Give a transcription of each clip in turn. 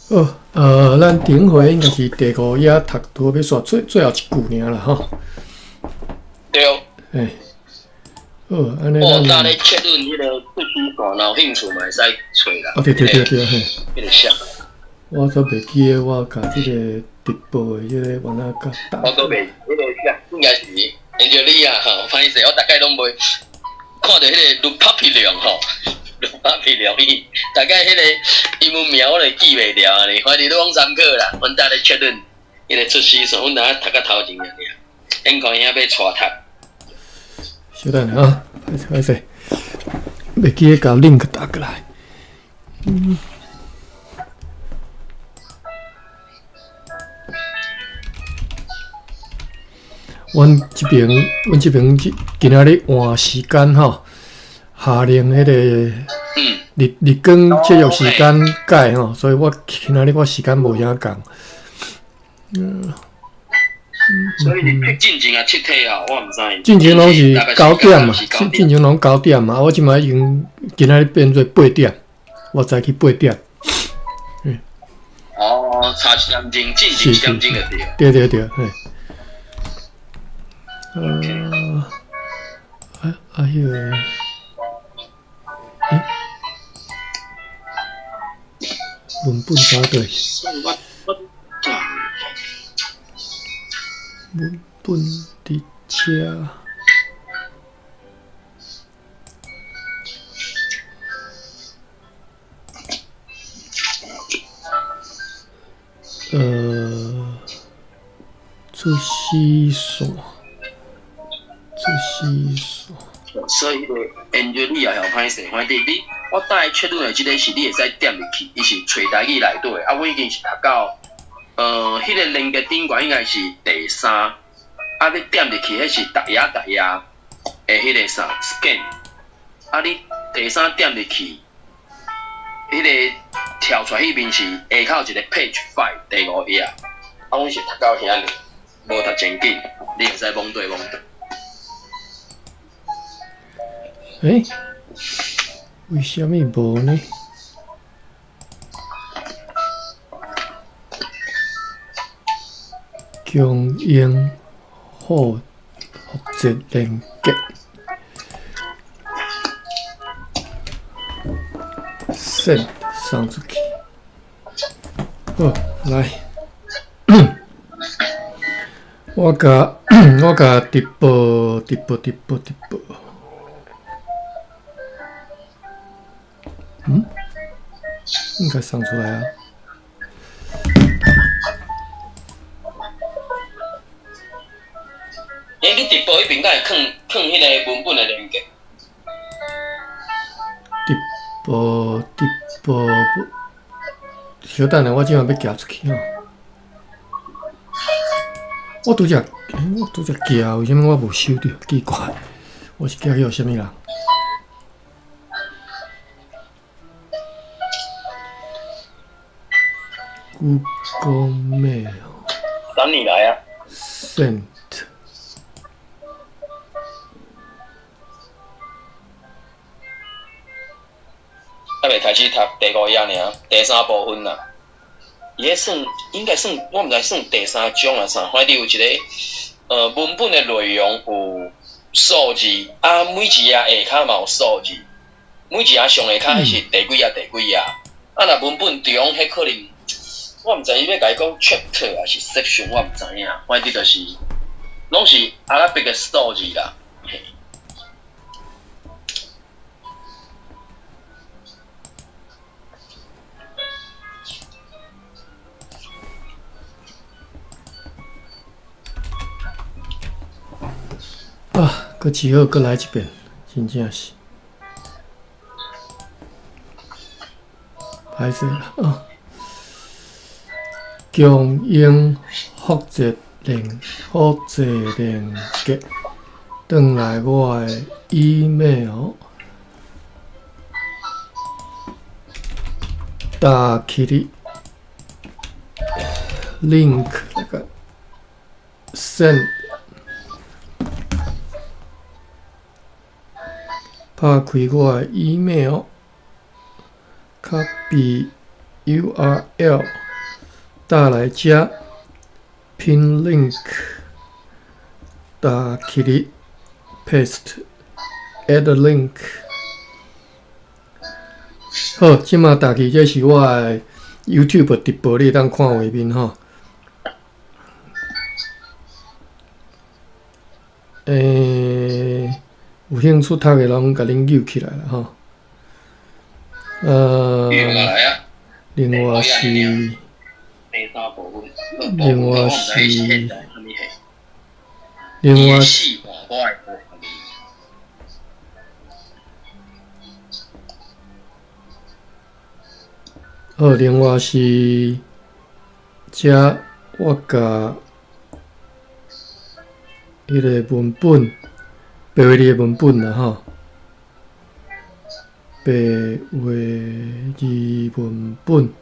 好，咱頂回應該是第五頁讀到欲煞最後一句爾啦，吼。對。欸，好，按呢。我搭咧確認彼个出師線，若有興趣嘛會使揣啦。哦，對對對對，嘿。彼个啥？我煞袂記得我共這个直播的這个原來共打。我閣袂，彼个啥，應該是沿著你啊，吼，歹勢，我逐擺攏袂看著彼个盧帕皮龍吼，盧帕皮龍伊，大概彼个英文名我就記袂牢啊，反正你攏參考啦。阮搭咧確認彼个出師線，阮若讀較頭前爾，眼看遐欲帶讀。小等下啊，歹勢，袂記得共 link 打過來。嗯。阮這爿，阮這爿今仔日換時間吼，下令彼個日光節約時間改吼，所以我今仔日我時間無啥仝。所以你進前啊7天啊，我毋知。進前攏是九點嘛，進前攏九點嘛，我這擺已經今仔日變做八點，我早起八點。哦，差一點鐘，進前一點鐘就對。對對對，嘿。啊啊！彼个，欸，文本啥對？文本佇遮。出師線。出師線。所以彼个研究你也曉歹勢，反正你我等下確認的這个是你會使點入去，伊是揣台語內底的，啊，我已經是讀到，彼个連結頂懸應該是第三，啊，你點入去，彼是逐頁逐頁的彼个啥 scan，啊，你第三點入去，彼个跳出來彼面是下跤一個 page five 第五頁，啊，阮是讀到遐爾，無讀真緊，你會使摸對摸對。欸，為啥物無呢？強英複製連結，send 送出去。好，來，我共直播，直播，直播，直播。嗯，應該送出來啊。欸，你直播彼邊敢會囥囥彼个文本的連結？直播直播不，小等下，我這馬欲寄出去吼。我拄則，欸，我拄則寄，為啥物我無收著？奇怪，我是寄予啥物人？Google Mail。等你來啊。 Sent。還未開始讀第五頁爾，第三部分啦。伊彼算應該算，我毋知算第三章抑啥，反正有一个文本的內容有數字，啊，每一頁下跤嘛有數字，每一頁上下跤彼是第幾頁第幾頁。啊，若文本中彼可能，我毋知伊欲共伊講 chapter 抑是 section，我毋知影。反正就是攏是阿拉伯的數字啦。嘿。啊，閣只好閣來一遍，真正是歹勢啦啊！強英複製連結，轉來我的 email，打起哩 link 那個 send。拍開我的 email，copy URL 搭來遮 pin link 打起哩 paste add link。好，這馬打去，這是我的 YouTube 直播，你會當看畫面吼。有興趣讀的攏共恁揪起來啦吼。另外是，另外是，另外是。好，另外是，遮我共彼个文本，白話字的文本啦吼，白話字文本，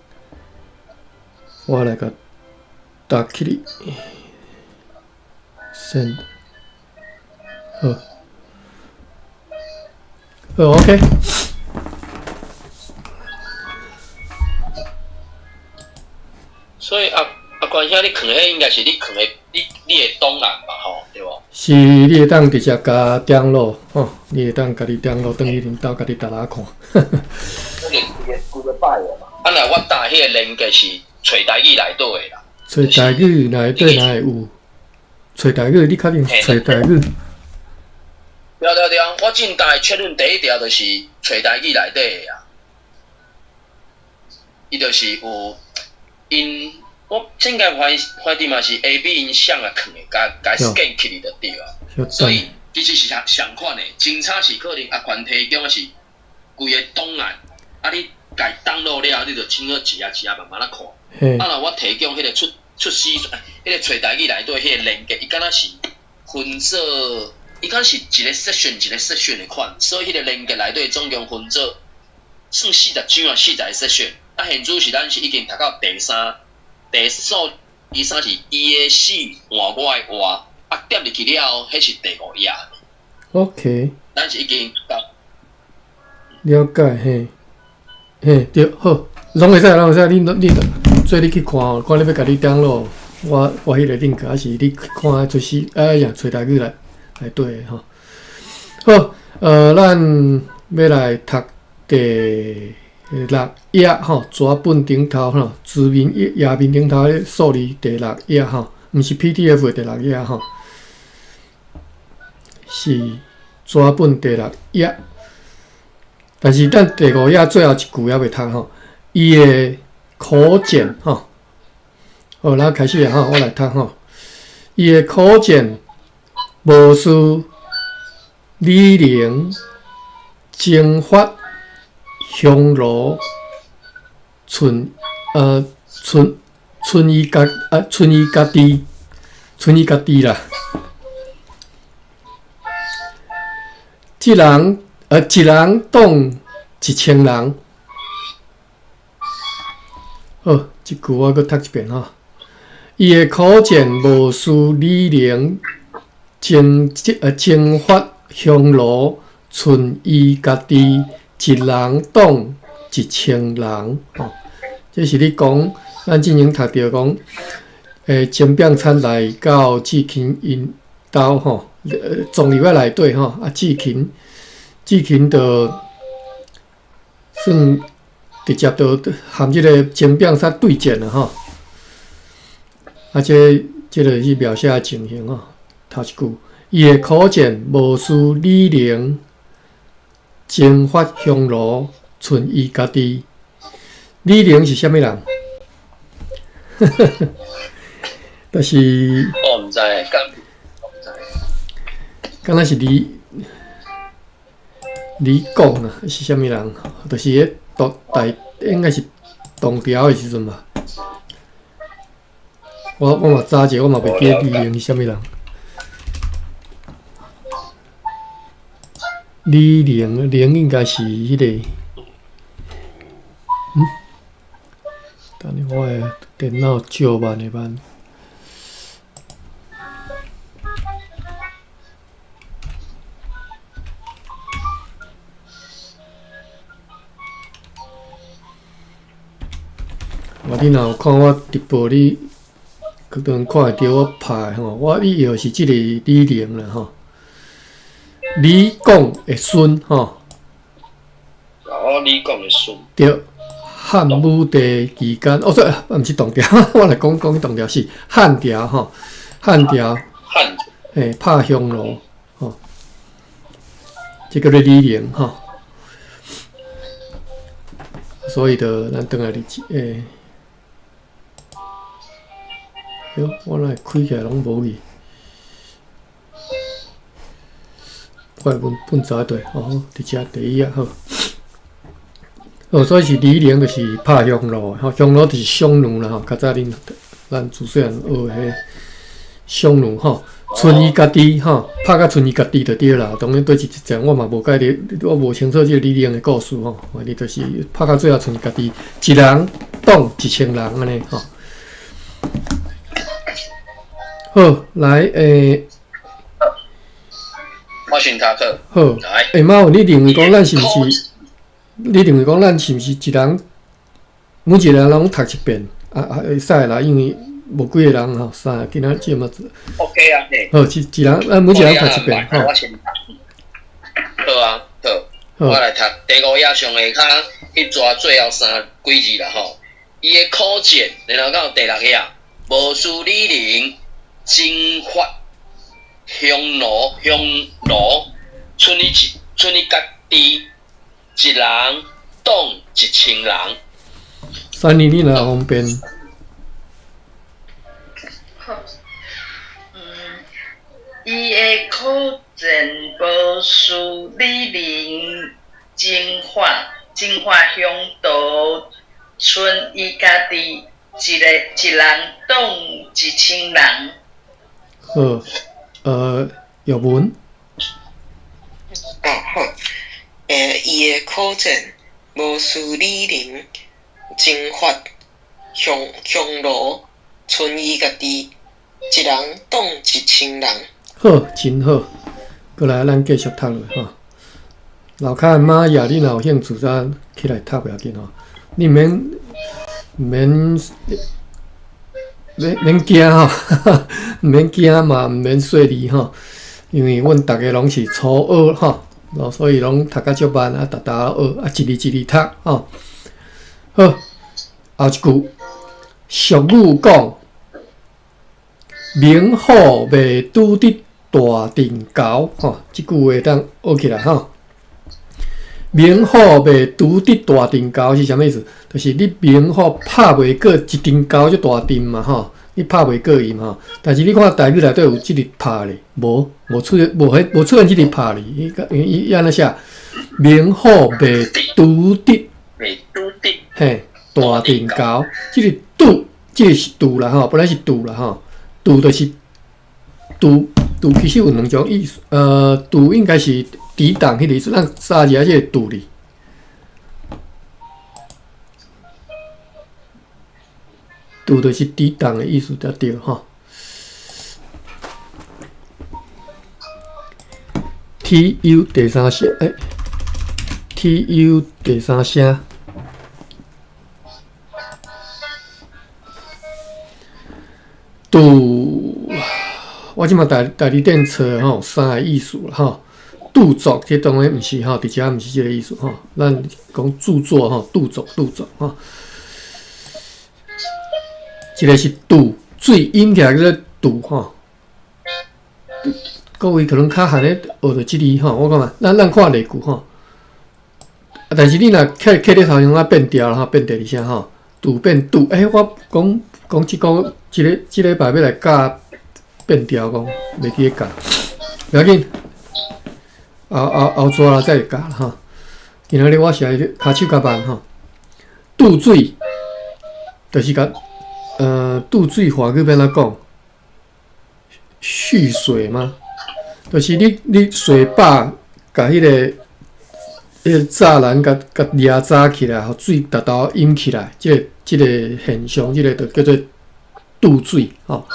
我來共打起來，send，好，好，OK。所以阿阿關兄，你囥彼應該是你囥的，你的檔案吧？吼，對無？是，你會當直接共 download 吼，你會當家己 download 轉去恁兜家己沓來看。規個擺嘛。啊，若我搭彼個連結是揣台語內底的啦。揣台語內底哪會有？揣台語，你確定揣台語？對對對，我進大確認第一條就是揣台語內底的啊。伊就是有𪜶，我應該懷懷疑嘛是 A、B 𪜶相啊囥的，共共 scan 起來就對啊。所以其實是相相款的，真早是可能阿權提供的是規个檔案，啊你共 download 了後，你就凊好一頁一頁慢慢仔看。啊若我提供彼個出出師，彼個揣台語內底彼個連結，伊敢若是分做，伊敢是一個 section 一個 section 的款，所以彼個連結內底總共分做算40章啊，40個 section。啊，現主是咱是已經讀到第三，第數第三是伊的死換我的活，啊點入去了後，彼是第五頁。 OK。咱是已經到。了解嘿，嘿對，好，攏會使，攏會使，你你做你去看哦，看你欲共你 download，我我彼個 link，還是你去看出師，哎呀，揣台語來內底的吼。好，咱欲來讀第六頁吼，紙本頂頭吼，紙面頁面頂頭彼數字第六頁吼，毋是 PDF 的第六頁吼，是紙本第六頁。但是咱第五頁最後一句猶未讀吼，伊的苦賤吼，好，咱開始啊吼，我來讀吼，伊的苦賤無輸李陵征伐匈奴，賰賰伊家啊，賰伊家己，賰伊家己啦。這人一人擋一千人。好，這句我閣讀一遍吼。伊的苦賤無輸李陵征伐匈奴，賰伊家己一人擋一千人。吼，這是咧講，咱之前讀著講，甄煏參來到智勤𪜶兜吼，撞入來內底吼，啊，智勤，智勤就算直接就含這个甄煏參對戰啦吼。啊，這個是描寫的情形吼。頭一句，伊的苦賤無輸李陵征伐匈奴，賰伊家己。李陵是啥物人？就是。我毋知，敢敢若是李李廣啊，是啥物人？就是彼唐代，應該是唐朝的時陣吧。我嘛查者，我嘛袂記得李陵是啥物人。李陵，陵應該是彼個，等下我的電腦照慢的慢。我你若有看我直播，你可能看會著我拍的吼。我伊藥是這個李陵啦吼，李廣的孫吼。哦，李廣的孫。對，漢武帝期間，哦，說毋是唐朝，我來講講唐朝是漢朝吼，漢朝。漢。嘿，拍匈奴吼，這叫做李陵吼。所以就咱轉來佇欸。喲，我哪會開起來攏無去？我的文本查對，哦，佇遮第一頁好。哦，所以是李陵就是拍匈奴，吼，匈奴就是匈奴啦吼，較早恁咱自細漢學的彼匈奴吼，賰伊家己吼，拍甲賰伊家己就對啦。當然對一一陣我嘛無記得，我無清楚這個李陵的故事吼，反正就是拍到最後賰伊家己一人擋一千人按呢吼。好，來，欸，我先讀課。好，來，欸，媽，你認為講咱是毋是？你認為講咱是毋是一人，每一個人攏讀一遍啊啊會使啦，因為無幾個人吼，三個今仔這麼子。 OK 啊，好，一一人，咱每一個人讀一遍吼。我先讀。好啊，好，我來讀第五頁上下跤，彼逝最後三幾字啦吼。伊的苦戰，然後到第六頁，無輸李陵。征伐匈奴，匈奴賰伊一賰伊家己一人擋一千人。三年你若方便。好，伊的苦戰無輸李陵征伐征伐匈奴，賰伊家己一个一人擋一千人。好，玉文。哦好，伊的苦戰無輸李陵征伐匈匈奴，賰伊家己一人擋一千人。好，真好。閣來，咱繼續讀落吼。樓跤的瑪雅，你若有興趣，再起來讀袂要緊吼。你毋免毋免。免免驚吼，毋免驚嘛，毋免細膩吼，因為阮逐家攏是初學吼，所以攏讀較足慢啊，沓沓學啊，一字一字讀吼。好，後一句俗語講，猛虎袂拄得大陣猴吼，這句話當學起來吼。猛虎袂拄得大陣猴是啥物意思？就是你猛虎拍袂過一陣猴這大陣嘛吼，你拍袂過伊嘛吼。但是你看台語內底有這個拍咧，無無出無彼無出現這個拍咧，伊伊伊按呢寫？猛虎袂拄得，袂拄得，嘿，大陣猴，這個拄，這個是拄啦吼，本來是拄啦吼，拄就是拄拄，其實有兩種意思，拄應該是。抵擋彼個意思，咱三字這個拄字，拄就是抵擋的意思才對吼。T U 第三聲，欸，T U 第三聲，拄，我這馬台台字典查吼，三个意思啦吼。著作，這當然毋是吼，佇遮毋是這個意思吼。咱講著作吼，著作著作吼。一個是拄，水飲起來叫做拄吼。各位可能較罕咧學著這字吼，我感覺咱咱看例句吼。但是你若刻刻咧頭先啊變調啦吼，變第二聲吼，拄變拄。欸，我講講這個這個這禮拜欲來教變調，講袂記得教，袂要緊。後後後逝啦，才會教啦吼。今仔日我是愛跤手較慢吼。拄水，就是共拄水華語欲按怎講？蓄水嗎？就是你你水壩共彼個彼個柵欄共共掠紮起來，予水沓沓淹起來，這個這個現象，這個就叫做拄水吼。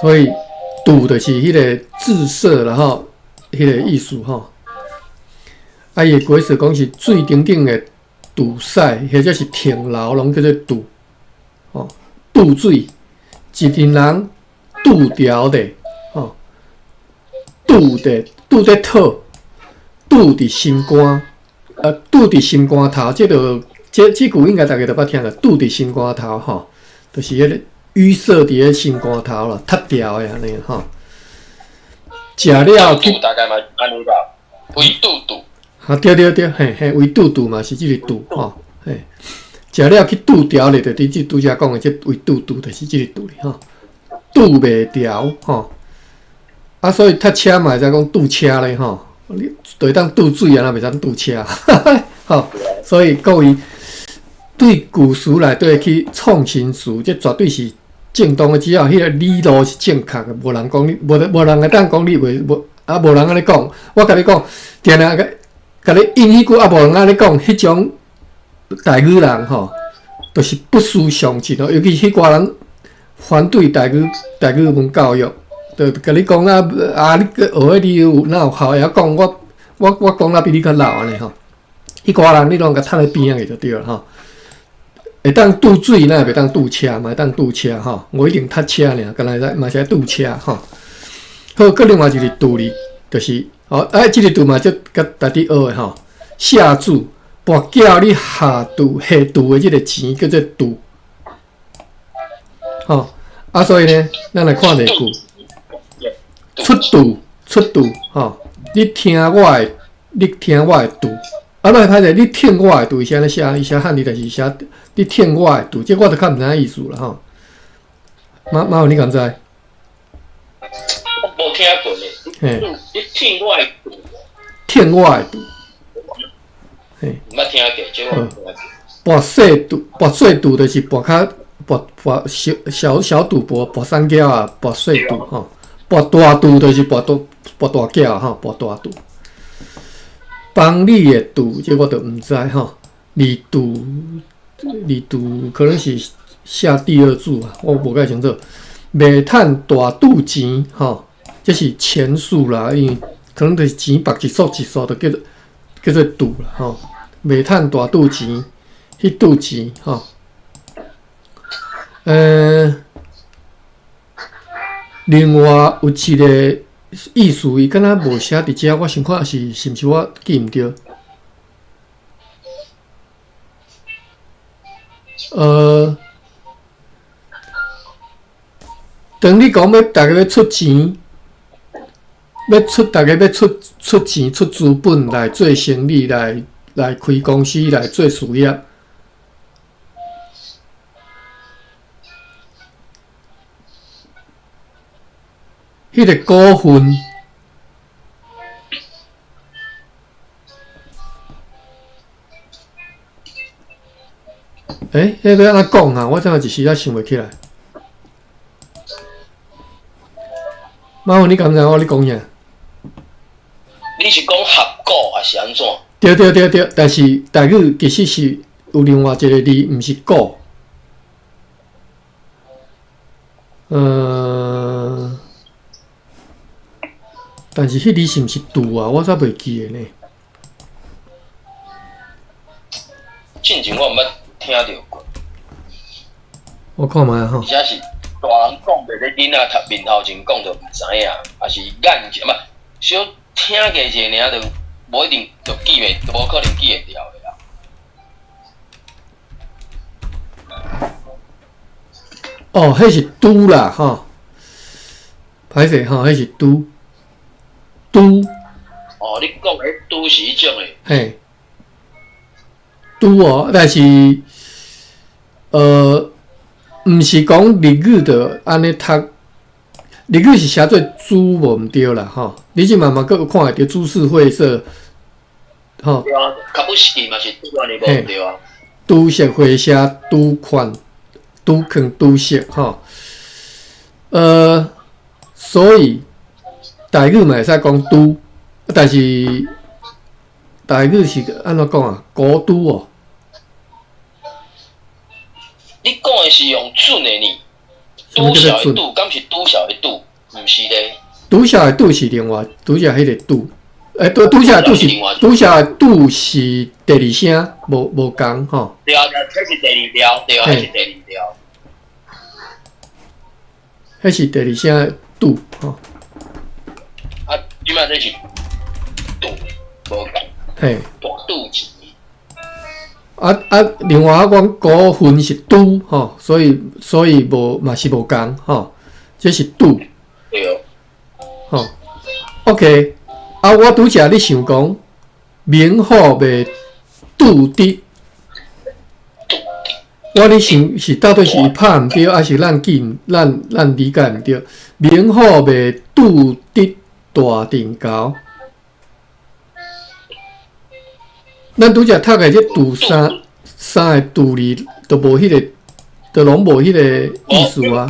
所以拄就是彼個滯塞啦吼。彼個意思吼，啊，伊的解釋講是水頂頂的堵塞，或者是停留，攏叫做堵。吼，渡水，一群人拄著咧，吼，拄咧拄咧讨，拄佇心肝，拄佇心肝頭，這个這這句應該大家都捌聽過，拄佇心肝頭吼，就是彼个淤塞佇咧心肝頭啦，塞牢的按呢吼。食了去，大概嘛按呢吧，圍肚肚。啊對對對，嘿嘿，圍肚肚嘛是這个肚吼，嘿。食了去拄牢咧，就佇這拄才講的這圍肚肚，就是這個肚咧吼，拄袂牢吼。啊，所以塞車嘛會使講拄車咧吼，你就會當拄水啊，若袂使拄車，吼。所以各位對古詞內底去創新詞，這絕對是正當的，只要彼個理路是正確的，無人講你，無無人會當講你袂無啊，無人按呢講。我共你講，定定共共你應彼句啊，無人按呢講，彼種台語人吼，就是不思上進哦。尤其彼寡人反對台語台語文教育，就共你講啊啊！你閣學彼字有哪有效？會曉講我我我講得比你較老按呢吼。彼寡人你攏共褪咧邊仔去就對了吼。會當拄水，哪會袂當拄車嘛？會當拄車吼，無一定塞車爾，敢若會使嘛是愛拄車吼。好，閣另外一個拄字，就是吼，哎，這個拄嘛足佮家己學的吼。下注跋筊你下注下注的這個錢叫做注，吼啊，所以呢，咱來看例句，出注出注吼，你聽我的，你聽我的注。啊，歹歹勢，你聽我的注，伊是按呢寫，伊寫漢字，就是寫你聽我的注，這個我就較毋知影意思啦吼。馬馬雲，你敢知？我無聽過呢。嘿，你聽我的注。聽我的注。嘿。毋捌聽過，這個我無聽過。跋細賭，跋細賭就是跋較跋跋小小小賭博，跋三角啊，跋細賭吼。跋大賭就是跋大跋大角吼，跋大賭。幫你的賭，這個我就毋知吼。二賭，二賭可能是下第二注啊，我無介清楚。袂趁大賭錢吼，這是錢數啦，因為可能就是錢縛一束一束，就叫做叫做賭啦吼。袂趁大賭錢，彼賭錢吼。另外有一個意思，伊敢若無寫佇遮，我想看是是毋是我記毋著。當你講欲逐家欲出錢，欲出逐家欲出出錢出資本來做生意，來來開公司來做事業。彼個股份，欸，彼個欲按怎講啊？我怎一時仔想袂起來。馬雲，你敢知我咧講啥？你是講合股還是按怎？對對對對，但是台語其實是有另外一個字，毋是股。但是彼字是毋是拄啊？我煞袂記得呢。進前我毋捌聽著過。我看覓吼。而且是大人講袂咧，囡仔讀面頭前講就毋知影，抑是眼前，毋小聽過一下爾，就無一定就記袂，就無可能記會牢的啦。哦，彼是拄啦，吼，歹勢吼，彼是拄拄。哦，你講的拄是彼種的。嘿，拄哦，但是，毋是講日語就按呢讀，日語是寫做株無毋對啦，吼。你這嘛嘛閣有看會著株式會社，吼。對啊，較不是嘛是拄按呢無毋對啊。株式會社、拄款、拄囥、拄式，吼。所以台語嘛會使講拄，但是台語是按怎講啊？古拄哦。你講的是用準的呢？拄小的拄，敢是拄小的拄？毋是咧。拄小的拄是另外，拄小彼個拄，欸，拄拄才拄是拄才拄是第二聲，無無仝吼。對啊，這是第二條，對啊，這是第二條。彼是第二聲的拄吼。啊，這擺這是拄，無仝。嘿。大肚臍。啊啊！另外阮古分是拄吼，所以所以無嘛是無仝吼，這是拄。對。吼，OK。啊，我拄才咧想講，猛虎袂拄佇，我咧想是到底是伊拍毋著，抑是咱記咱咱理解毋著？猛虎袂拄佇大陣猴。咱拄才讀的這拄三三個拄字，都無彼個，都攏無彼個意思啊。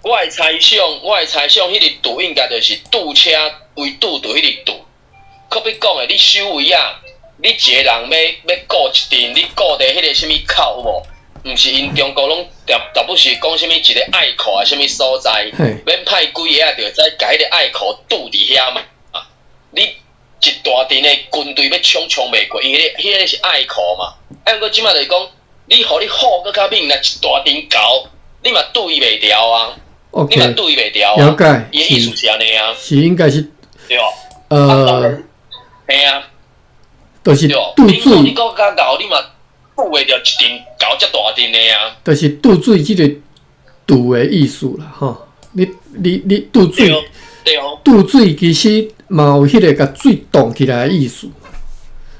我的猜想，我的猜想，彼個拄應該就是拄車圍拄著彼個拄。可比講的，你守圍仔，你一個人欲欲顧一陣，你顧佇彼個啥物口有無？毋是𪜶中國攏逐逐不時講啥物一個隘口啊，啥物所在，免派幾个仔，就會使共彼個隘口堵佇遐嘛。你一大陣的軍隊欲衝衝袂過，因為彼個彼個是隘口嘛。啊，毋過這擺就是講，你予你虎閣較猛，若一大陣猴，你嘛堵伊袂牢啊。 OK，你嘛堵伊袂牢啊。了解。伊的意思是按呢啊。是應該是。對。嘿啊。就是渡水。你閣較𠢕，你嘛堵袂著一陣猴遮大陣的啊。就是渡水這個渡的意思啦，吼。你你你渡水。對。渡水其實嘛有彼個共水凍起來的意思，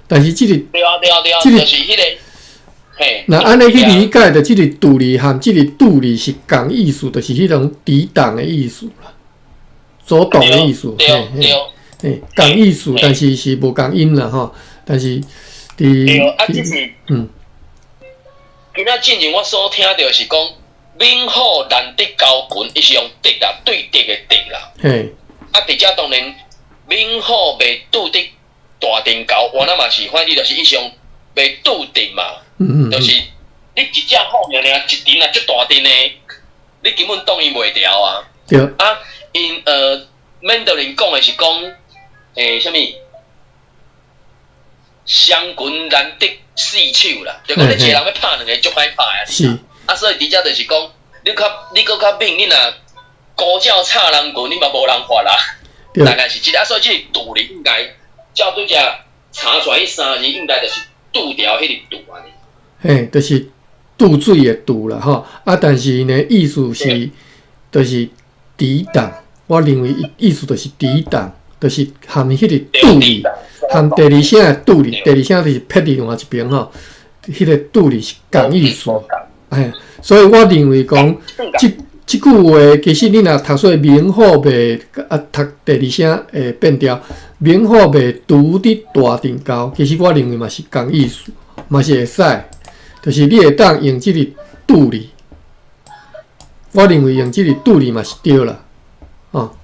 但是這個，對啊對啊對啊，這個就是彼個，嘿。若按呢去理解，就這個渡字和這個渡字是仝意思，就是彼種抵擋的意思啦，阻擋的意思，對對嘿，仝意思，但是是無仝音啦吼，但是佇，對啊，這是，今仔進前我所聽著是講，猛虎難敵猴群，伊是用敵啦，對敵的敵啦。嘿。啊，佇遮當然，猛虎袂拄佇大陣猴，原來嘛是，反正就是伊是用袂拄佇嘛。就是你一隻虎爾爾，一陣啊，足大陣的，你根本擋伊袂牢啊。對。啊，𪜶緬甸人講的是講，啥物？雙拳難敵四手啦，就講你一個人欲拍兩个，足歹拍啊。是。啊，所以佇遮就是講，你較你閣較猛，你若孤鳥插人群，你嘛無人法啦。大概是這個，啊，所以這個拄字應該照拄才查出來，彼三字應該就是拄著彼个拄按呢。嘿，就是渡水的渡啦，吼。啊，但是呢，意思是，就是抵擋。我認為意思就是抵擋，就是含彼个拄字，含第二聲的拄字，第二聲就是撇佇另外一邊吼。彼个拄字是仝意思，嘿，所以我認為講，這這句話其實你若讀說猛虎袂啊，讀第二聲會變調，猛虎袂拄佇大陣猴，其實我認為嘛是仝意思，嘛是會使，就是你會當用這個拄字，我認為用這個拄字嘛是對啦，哦，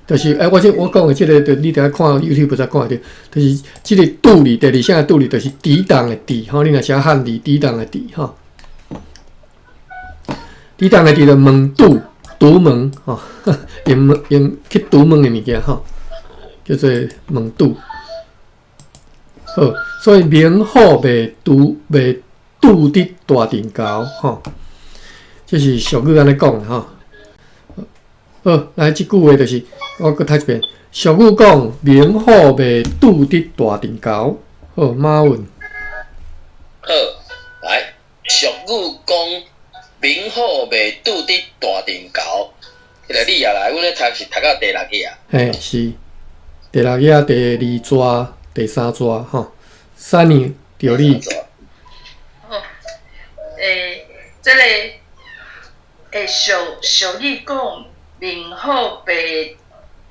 就是欸，我這我講的這個，就你著愛看 YouTube 才看會著，就是這個拄字，第二聲的拄字，就是抵擋的抵，吼，你若寫漢字，抵擋的抵，吼。抵擋的抵就門堵，堵門，吼，用門用去堵門的物件，吼，叫做門堵。好，所以猛虎袂拄袂拄佇大陣猴，吼，這是俗語按呢講的，吼。好，來這句話就是我閣讀一遍，俗語講猛虎袂拄佇大陣猴。好，馬文。好，來，俗語講猛虎袂拄佇大陣猴。彼個你也來，阮咧讀是讀到第六頁啊。嘿，是第六頁第二逝、第三逝吼。三年著你。好，欸，這个欸，俗俗語講猛虎袂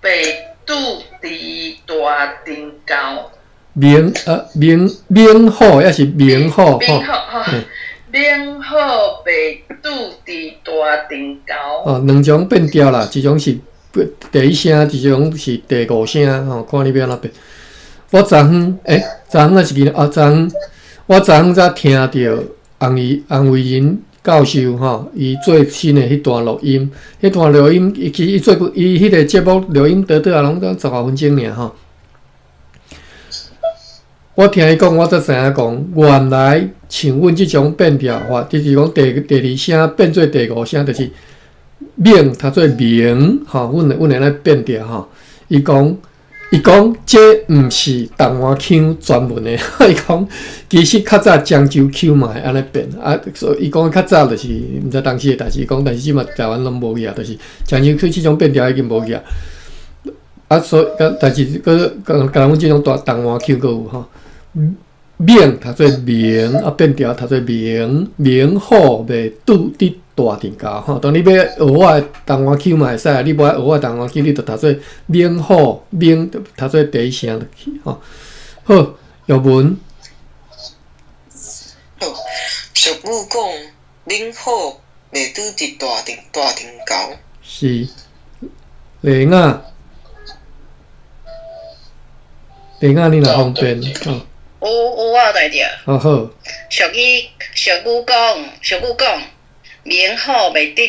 袂拄佇大陣猴。猛猛猛虎抑是猛虎吼？猛虎吼，猛虎袂拄佇大陣猴。哦，兩種變調啦，一種是第一聲，一種是第五聲吼，看你欲按怎變。我昨昏，欸，昨昏抑是今啊？昨昏我昨昏才聽著洪怡洪偉仁教授吼，伊最新的彼段錄音，彼段錄音伊其實伊做過伊彼個節目錄音短短啊，攏才十外分鐘爾吼。我聽伊講，我才知影講，原來像阮這種變調法，就是講第二聲變做第五聲，就是猛讀做明，吼，阮會按呢變調吼。伊講，這毋是台灣腔專門的，伊講其實較早漳州腔嘛會按呢變，啊，所以伊講較早就是毋知當時的代誌，講但是這馬台灣攏無去啊，就是漳州腔這種變調已經無去啊。啊，所以，但是閣閣敢阮這種大台灣腔閣有吼。猛讀做明，啊變調讀做明，明虎袂拄佇大陣溝吼。當你欲學我的台灣腔嘛會使，你無愛學我的台灣腔，你就讀做猛虎，猛讀做第一聲落去吼。好，玉文。好，俗語講，猛虎袂拄佇大陣溝。是，麗雅，麗雅你若方便吼。有有我有代著。好好。俗語講，猛虎袂拄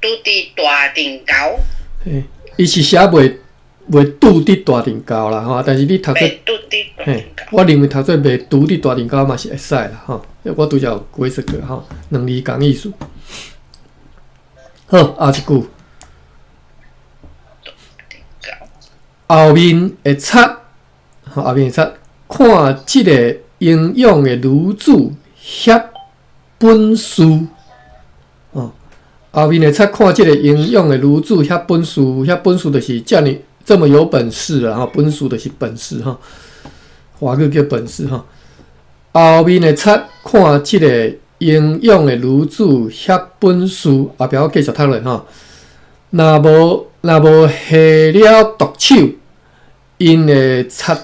佇大陣溝。嘿，伊是寫袂拄佇大陣溝啦吼，但是你讀做，嘿，我認為讀做袂拄佇大陣溝嘛是會使啦吼。我拄則有解釋過吼，兩字仝意思。好，後一句。後面的賊，後面的賊，看這个英勇的女子遐本事，哦，後面的賊看這个英勇的女子遐本事，遐本事就是遮爾這麼有本事啦，吼，本事就是本事吼，華語叫本事吼。後面的賊看這个英勇的女子遐本事，後壁我繼續讀落吼。若無下了毒手，𪜶的賊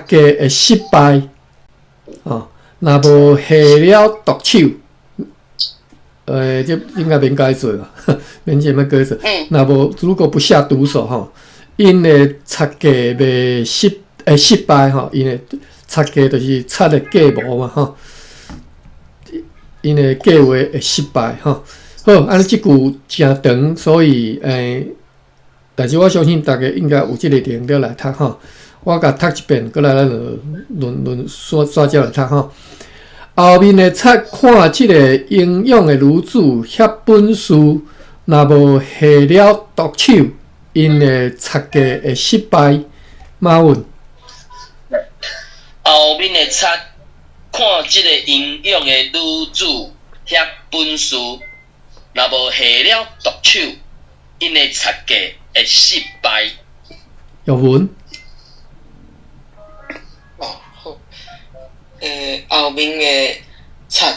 計會失敗。哦，若無下了毒手，這應該免解釋吧？免這麼解釋。若無如果不下毒手，吼，𪜶的賊計會失敗，吼，𪜶的賊計就是賊的計謀嘛，吼。𪜶的計劃會失敗，吼。好，按呢這句誠長，所以但是我相信大家應該有這個能力來讀吼。我共讀一遍，閣來咱就輪輪煞煞接來讀吼。後面的賊看這个英勇的女子遐本事，若無下了毒手，𪜶的賊計會失敗。馬文。後面的賊看這个英勇的女子遐本事，若無下了毒手，𪜶的賊計會失敗。玉文。哦，好。後面的賊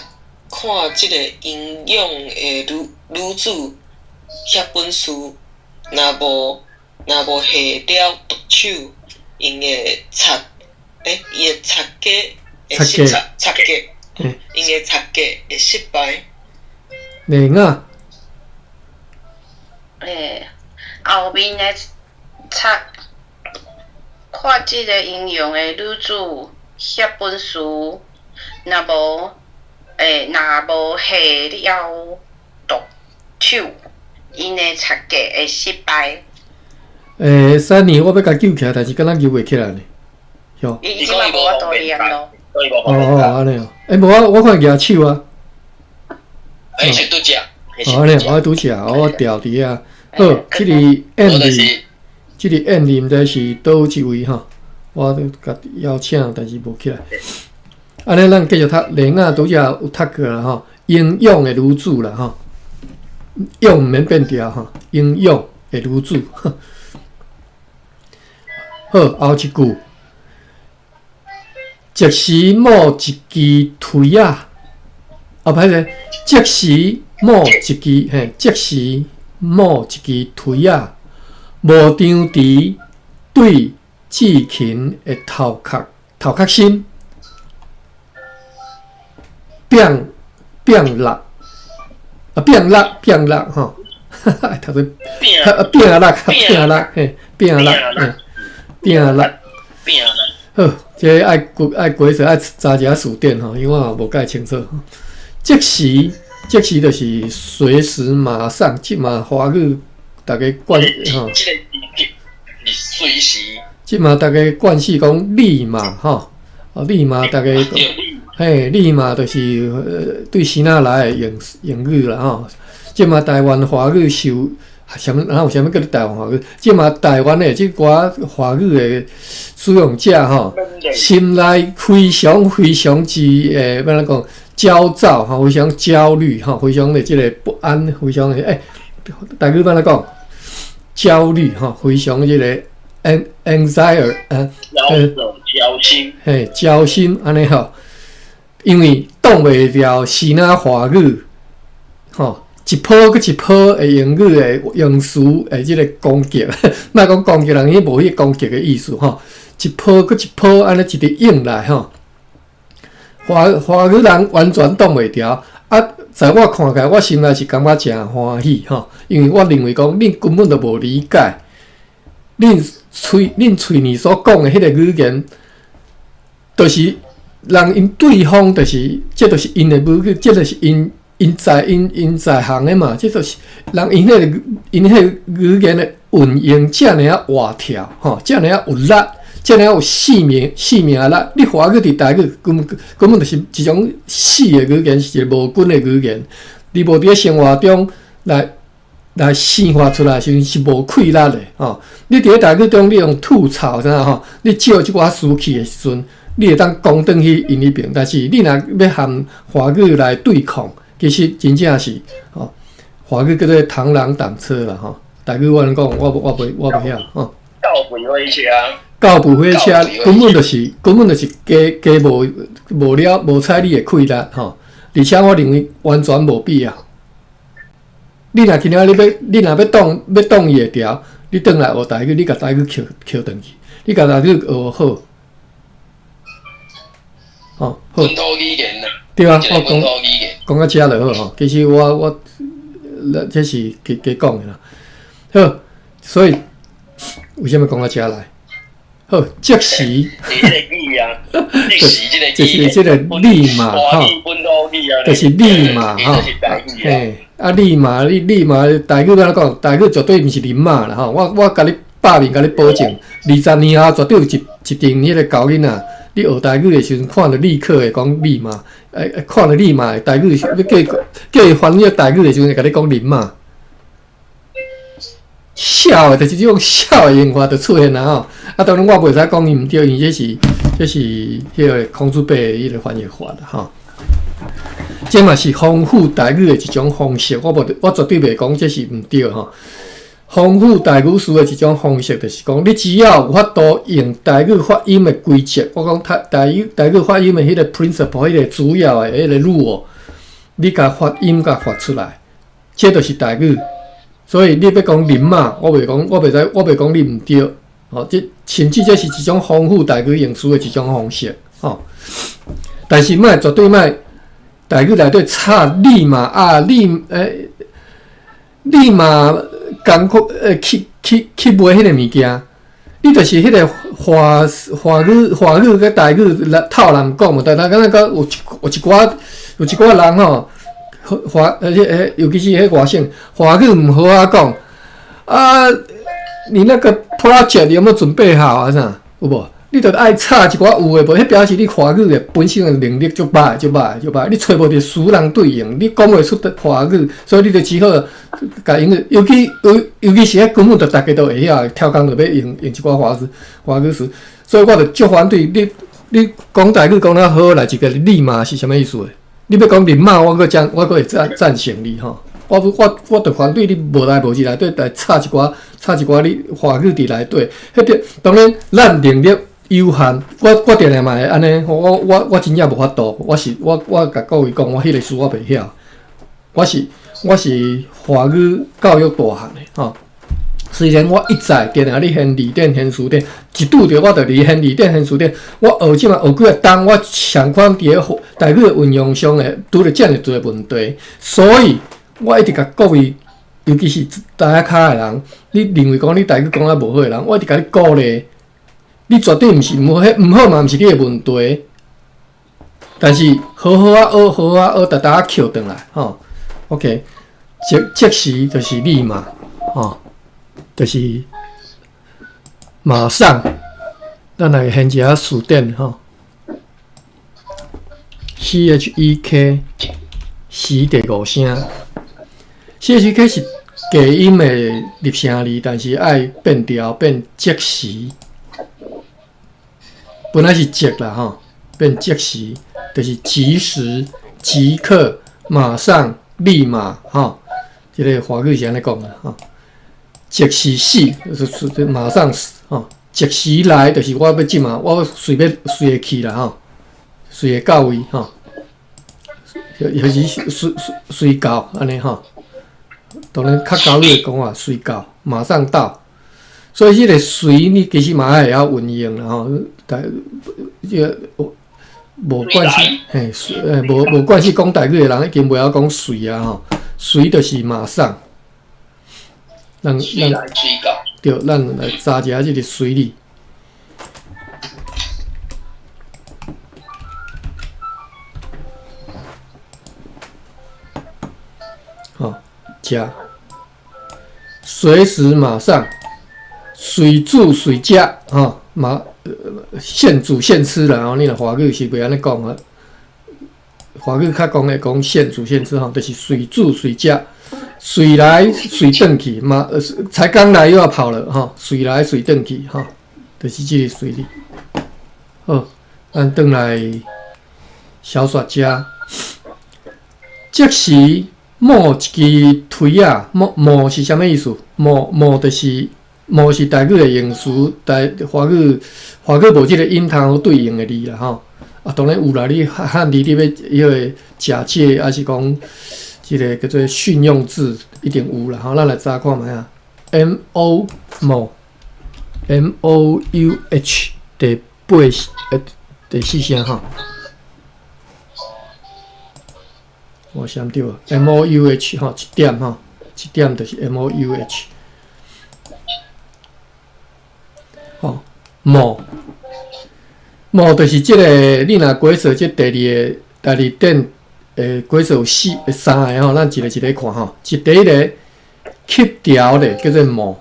看這个英勇的女子遐本事，若無下了毒手，伊的賊計會失敗，賊計，𪜶的賊計會失敗。麗雅。後面的賊看這个英勇的女子遐本事，若無下了毒手，𪜶的賊計會失敗。三年我欲共救起來，但是敢若救袂起來呢？喲。伊這馬無法度念咯。哦哦，按呢哦。無啊，我看舉手啊。是拄只。哦，按呢，我拄只，我調佇遐。好，這个 M 字，這个 M 字毋知是佗一位吼，我共邀請，但是無起來。按呢，咱繼續讀，麗雅拄才有讀過啦吼，英勇的女子啦吼，勇毋免變調吼，英勇的女子。好，後一句，即時冒一支槌仔，哦，歹勢，即時冒一支，嘿，即時冒一支槌仔，無張持對志勤的頭殼心變變落，啊變落變落吼，哈哈，讀做變落變落嘿，變落嘿，變落。好，這個愛解釋愛查一下詞典吼，因為我嘛無蓋清楚。即時，即時就是隨時、馬上，這嘛華語逐家慣吼。這個是隨時。這馬逐家慣勢講立馬吼，哦，立馬逐家，嘿，立馬就是對生仔來的用語啦吼。這馬台灣華語受啥物？哪有啥物叫做台灣華語？這馬台灣的這寡華語的使用者吼，心內非常非常之欲按怎講焦躁吼，非常焦慮吼，非常的這個不安，非常的台語欲按怎講？焦慮吼，非常這個 anxiety 焦心，嘿，焦心按呢吼，因為擋袂牢支那華語吼，一波閣一波的英語的用詞的這個攻擊，莫講攻擊人，伊無彼個攻擊的意思吼，一波閣一波按呢一直湧來吼，華語人完全擋袂牢。啊，在我看起來，我心內是感覺誠歡喜吼，因為我認為講，恁根本就無理解，恁喙裡所講的彼個語言，就是人𪜶對方，就是這就是𪜶的母語，這就是𪜶在行的嘛，這就是人𪜶彼個語言的運用遮爾仔活跳吼，遮爾仔有力，遮爾仔有生命力。你華語佇台語根本就是一種死的語言，是一個無根的語言。你無佇咧生活中來生發出來時陣是無氣力的吼。你佇咧台語中，你用吐槽啥吼，你借這寡詞去的時陣，你會當講轉去𪜶彼邊。但是你若欲和華語來對抗，其實真正是吼，華語叫做螳螂擋車啦吼。台語我按呢講，我袂曉吼。狗吠火車，狗吠火車根本就是加加無了無睬你的氣力吼。而且我認為完全無必要。你若今仔日欲，你若欲擋伊會牢，你轉來學台語，你共台語抾抾轉去，你共台語學好，吼好。本土語言啦。對啊，我講講到遮就好吼。其實我這是加加講的啦。好，所以為啥物講到遮來？好，即時，就是這個立馬吼，就是立馬吼，嘿，啊立馬，你立馬台語按怎講？台語絕對毋是林馬啦吼！我共你百面共你保證，20年後絕對有一定彼個猴囡仔，你學台語的時陣，看著立刻會講立馬，看著立馬台語，欲叫伊翻譯台語的時陣，會共你講林馬。痟的，就是這種痟的用法就出現啦吼。啊，當然我袂使講伊毋對，因為這是彼個孔子伯的彼個翻譯法啦吼。這嘛是豐富台語的一種方式，我無，我絕對袂講這是毋對吼。豐富台語詞的一種方式，就是講你只要有法度用台語發音的規則，我講台語發音的彼個 principle，彼個主要的彼個 rule，你共發音共發出來，這就是台語。所以你欲講林馬，我袂講，我袂使，我袂講你毋對，吼，這甚至這是一種豐富台語用詞的一種方式，吼。但是莫絕對莫台語內底插你嘛啊，你嘛艱苦去賣彼個物件，你就是彼個華語佮台語來透人講嘛，但但敢若講有一寡人吼。華迄迄，尤其是彼外省華語毋好仔講啊！你那個 project 你有無準備好啊？啥有無？你著愛插一寡有的無？彼表示你華語的本身的能力足歹，足歹，足歹。你揣無著詞人對應，你講袂出華語，所以你就只好共英語。尤其是彼根本就逐家都會曉，超工就欲用一寡華語詞，所以我就足反對你你講台語講得好來一個立馬是啥物意思？你欲講林馬，我閣會贊成你吼。我就反對你無來無去內底來插一寡你華語佇內底。彼個當然咱能力有限，我定定嘛會按呢。我真正無法度，我是我我共各位講，我彼個詞我袂曉。我是華語教育大漢的吼。雖然我一再定定咧掀字典、掀詞典，一拄著我就佇掀字典、掀詞典。我學這馬學幾若冬，我上款佇咧台語的運用上會拄著遮爾濟問題，所以我一直共各位，尤其是台仔跤的人，你認為講你台語講得無好的人，我一直共你鼓勵，你絕對毋是毋好，彼毋好嘛毋是你的問題。但是好好仔學，好好仔學，逐逐仔抾轉來吼。OK，即時就是立馬吼。就是馬上。咱來現一下詞典吼，CHEK 時第五聲，CHK 是低音的入聲字，但是愛變調變即時。本來是即啦吼，變即時，就是即時、即刻、馬上、立馬吼。這个華語是按呢講啦吼，即時死，就是馬上死吼。即時來，就是我欲這馬，我隨欲隨會去啦吼，隨會到位吼，或是隨隨隨到按呢吼。當然較口語的講法，隨到，馬上到。所以這个隨你其實嘛愛會曉運用啦吼，台這个無關係，嘿，無無關係講台語的人已經袂曉講隨啊吼，隨就是馬上。咱咱對，咱來查一下這个隨字。吼，食，隨時馬上，隨煮隨食，吼，馬現煮現吃啦。吼，你若華語是袂按呢講啊，華語較講會講現煮現吃吼，就是隨煮隨食。隨來隨轉去嘛，才剛來又要跑了吼，隨來隨轉去吼，就是這個隨字。好，咱轉來小說家，即時摸一支槌仔，摸摸是啥物意思？摸摸就是摸是台語的用詞，台華語華語無這个音通對應的字啦吼。啊，當然有啦，你漢字你欲彼个假借，抑是講？這个叫做訓用字一定有啦，吼，咱來查看覓啊。M O 摸 M O U H 第八第四聲吼，我寫毋對啊。M O U H 吼，一點吼，一點就是 M O U H。吼，摸摸就是這个，你若解說這第二个第二點。解說有四三个吼，咱一个一个看吼。一第一个吸調咧，叫做摸，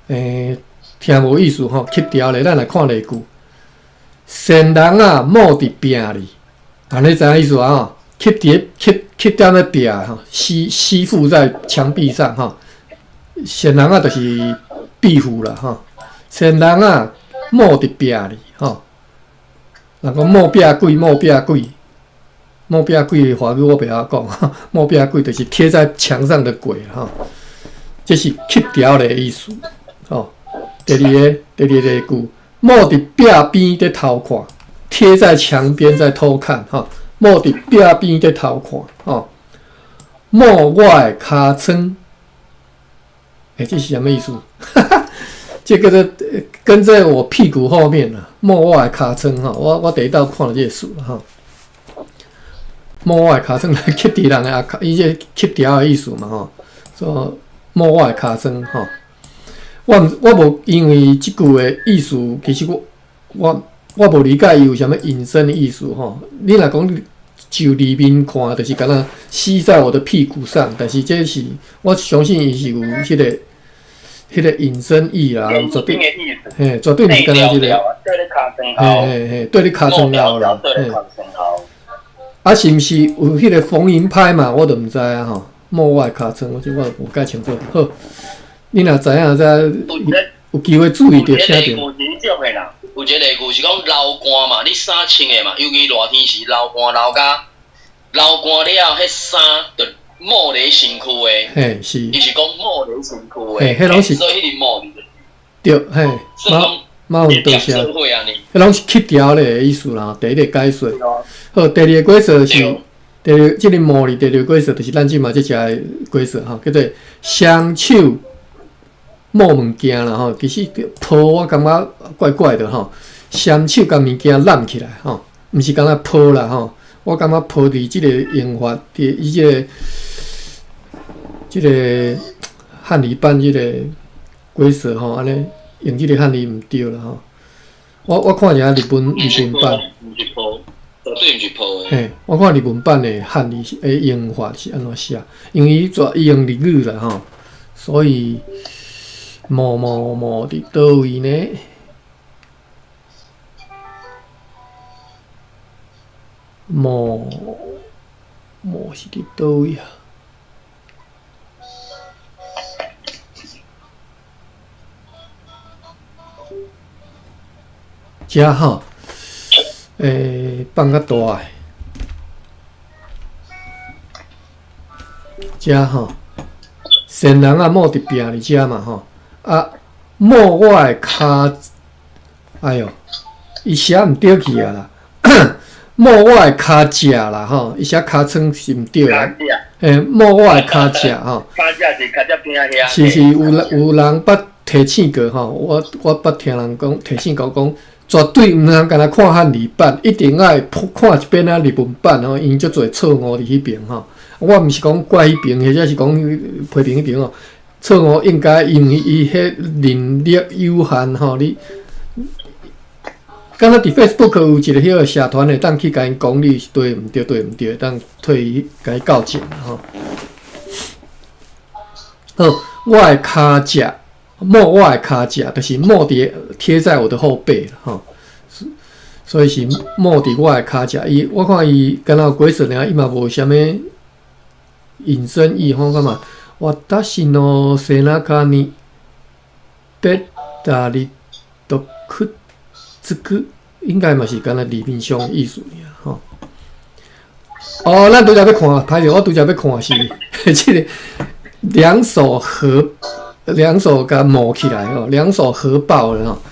聽無意思吼。吸調咧，咱來看例句：善人啊，摸佇壁裡，按呢知影意思啊？吼，吸佇吸吸踮咧壁吼，吸吸附在牆壁上吼。善人啊，就是壁虎啦吼。善人啊，摸佇壁裡吼。人講摸壁鬼，摸壁鬼。摸壁鬼的華語我袂曉講，摸壁鬼就是貼在牆上的鬼吼，這是吸調的意思吼。第二个，第二个句，摸佇壁邊佇偷看，貼在牆邊在偷看吼，摸佇壁邊佇偷看吼，摸我的尻川，欸，這是啥物意思？這個做跟在我屁股後面啊，摸我的尻川吼，我第一道看著這个詞吼。摸我的尻川來吸佇人的阿尻，伊這吸調的意思嘛吼，說摸我的尻川吼。我我無因為這句的意思，其實我我我無理解伊有啥物引申的意思吼。你若講就字面看，就是敢若吸在我的屁股上，但是這是我相信伊是有彼个彼个引申義啦，絕對嘿，絕對毋是敢若這个，嘿嘿嘿，對你尻川後啦，嘿。啊，是毋是有彼个逢迎拍嘛？我都毋知啊吼。摸我的尻川，我這我無介清楚。好，你若知影才有機會注意著聽著。有一種的啦，有一個例句是講流汗嘛，你衫穿的嘛，尤其熱天時流汗流甲流汗了，彼衫就抹咧身軀的。嘿，是。伊是講抹咧身軀的。嘿，彼攏是。所以彼個抹字。對，嘿。嘛有多謝，彼攏是吸調咧的意思啦。第一個解說，好，第二個解說是，第二這个摸字，第二個解說就是咱這馬這隻的解說吼，叫做雙手摸物件啦吼。其實抱我感覺怪怪的吼，雙手共物件攬起來吼，毋是干焦抱啦吼。我感覺抱佇這个用法，佇伊這个這个漢語版這个解說吼，按呢。用這个漢字毋對啦吼，我我看一下日本日本版，絕對毋是抱的。嘿，我看日本版的漢字的用法是按怎寫，因為伊主伊用日語啦吼，所以摸摸摸佇佗位呢？摸摸是佇佗位啊？遮吼，放較大的，遮吼，善人仔某伫拚佇遮嘛吼，啊，摸我的跤，哎喲，伊寫毋對去啊啦，摸我的跤脊啦吼，伊寫尻川是毋對啦，摸我的跤脊吼，跤脊是跤脊邊仔遐，是是，有人捌提醒過吼，我捌聽人講提醒過講。絕對毋通干焦看漢字版，一定愛看一遍仔日文版吼，因為足濟錯誤佇彼爿吼。我毋是講怪彼爿，或者是講批評彼爿吼。錯誤應該因為伊彼人力有限吼，你敢若佇 Facebook 有一個彼個社團會當去共𪜶講你是對毋對，對毋對，會當替伊共伊校正吼。好，我的跤脊。摸我的跤脊，就是摸佇貼在我的後背吼，所以是摸佇我的跤脊。伊我看伊敢若有鬼神爾，伊嘛無啥物引申義吼，幹嘛？私の背中にべたりとくっつく，應該嘛是敢若字面上的意思爾吼。哦，咱拄才欲看，歹勢，我拄才欲看是這個兩手合。兩手共摸起來吼，兩手合抱了吼。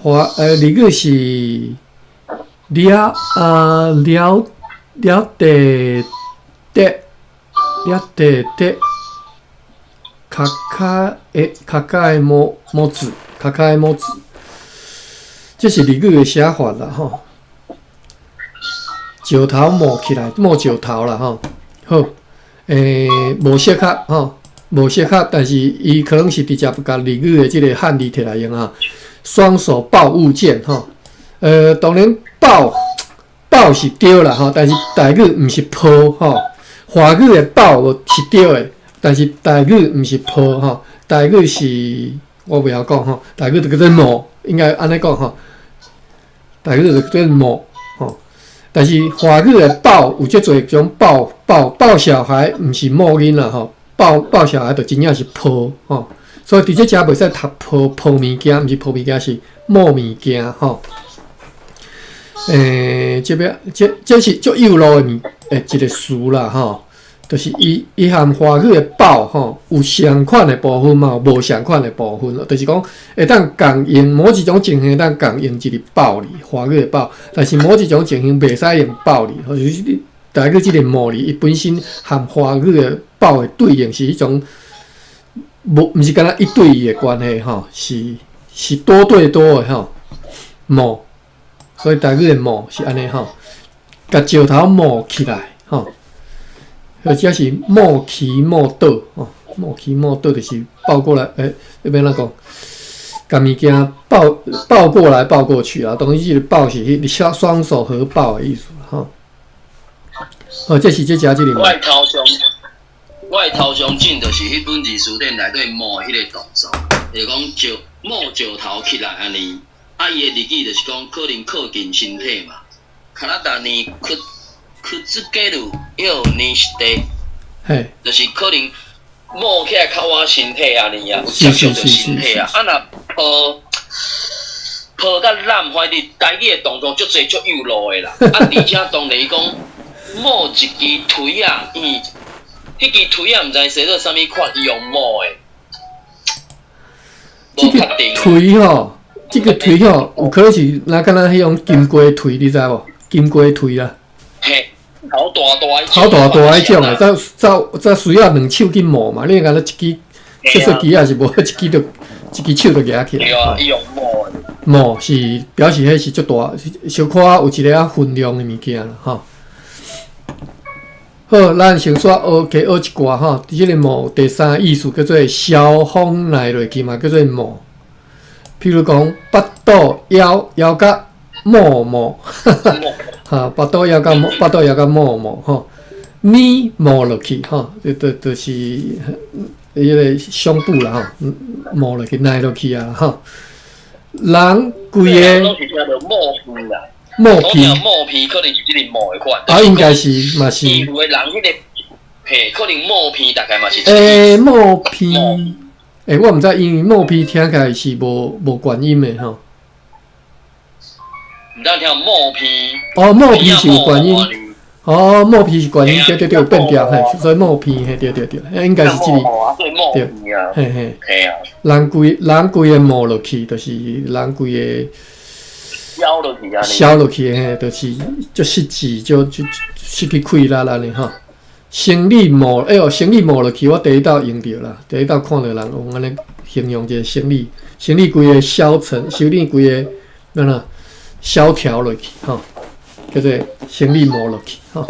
華日語是了啊了了地的了地的，卡卡的卡卡的摸摸子，卡卡的摸子，這是日語的寫法啦吼。石頭摸起來，摸石頭啦吼。好，無適合吼。無適合，但是伊可能是直接共日語的這個漢字摕來用啊。雙手抱物件吼，當然抱抱是對啦吼，但是台語毋是抱吼，華語的抱是對的，但是台語毋是抱吼，台語是我袂曉講吼，台語就叫做摸，應該按呢講吼，台語就叫做摸吼，但是華語的抱有足濟種抱抱抱小孩，毋是摸囡仔吼。抱抱小孩就真正是抱吼，所以佇這遮袂使讀抱抱物件，毋是抱物件，是摸物件吼。這邊這是足幼路的物一個詞啦吼，就是伊伊含華語的抱吼有相款的部分嘛，有無相款的部分，就是講會當共用某一種情形會當共用一個抱字，華語的抱，但是某一種情形袂使用抱字，或者是你台語這個摸字，伊本身含華語的抱的對應是彼種無，毋是干焦一對一的關係吼，是多對多的吼，摸，所以台語的摸是按呢吼，共石頭摸起來吼，或者是摸起摸倒吼，摸起摸倒就是抱過來，欲按怎講？共物件抱抱過來抱過去啊，當然這個抱是彼雙手合抱的意思吼。哦，這是這遮這個。我的頭上枕就是彼本字辭典內底摸的彼個動作，就是講石摸石頭起來按呢。啊，伊的日語就是講可能靠近身體嘛。体にくっつけるようにして，就是可能摸起來較我身體按呢啊，有接觸著身體啊。啊，若抱抱佮攬，反正台語的動作足濟足幼路的啦。啊，而且當然伊講摸一支槌仔，伊。彼支槌仔毋知生做啥物款，伊用摸的。這個槌吼，這個槌吼，有可能是若敢若彼種金瓜槌，你知無？金瓜槌啊。嘿，好大大彼好大大彼種的，才需要兩手去摸嘛。你敢若一支細細支也是無，一支就一支手就舉起來。對啊，伊用摸的。摸是表示彼是足大，小可有一个仔分量的物件啦，吼。好，咱先煞學加學一寡吼。這個摸第三個意思叫做蕭風來落去嘛，叫做摸。譬如講，腹肚枵枵甲摸摸，哈，腹肚枵甲摸，腹肚枵甲摸摸吼，你摸落去吼，就是彼个胸部啦吼，磨落去，捏落去啊吼。人规个拢是聽著磨皮啦，磨皮，磨皮可能是這个磨的款。啊，應該是嘛是。有的人彼个嘿，可能磨皮大概嘛是。欸，磨皮，欸，我毋知，因為磨皮聽起來是無關音的吼。毋知聽磨皮。哦，磨皮是有關音。哦，磨皮是關音，對對對，有變調嘿，所以磨皮嘿，對對對，應該是這個。對，嘿嘿。嘿啊。人規個磨落去，就是人規個。消落去啊！消落去嘿，就是足失志，就失去氣力按呢吼。生理磨，哎喲，生理磨落去，我第一道用著啦，第一道看著人用按呢形容一个生理，生理規个消沉，生理規个按怎蕭條落去吼，叫做生理磨落去吼。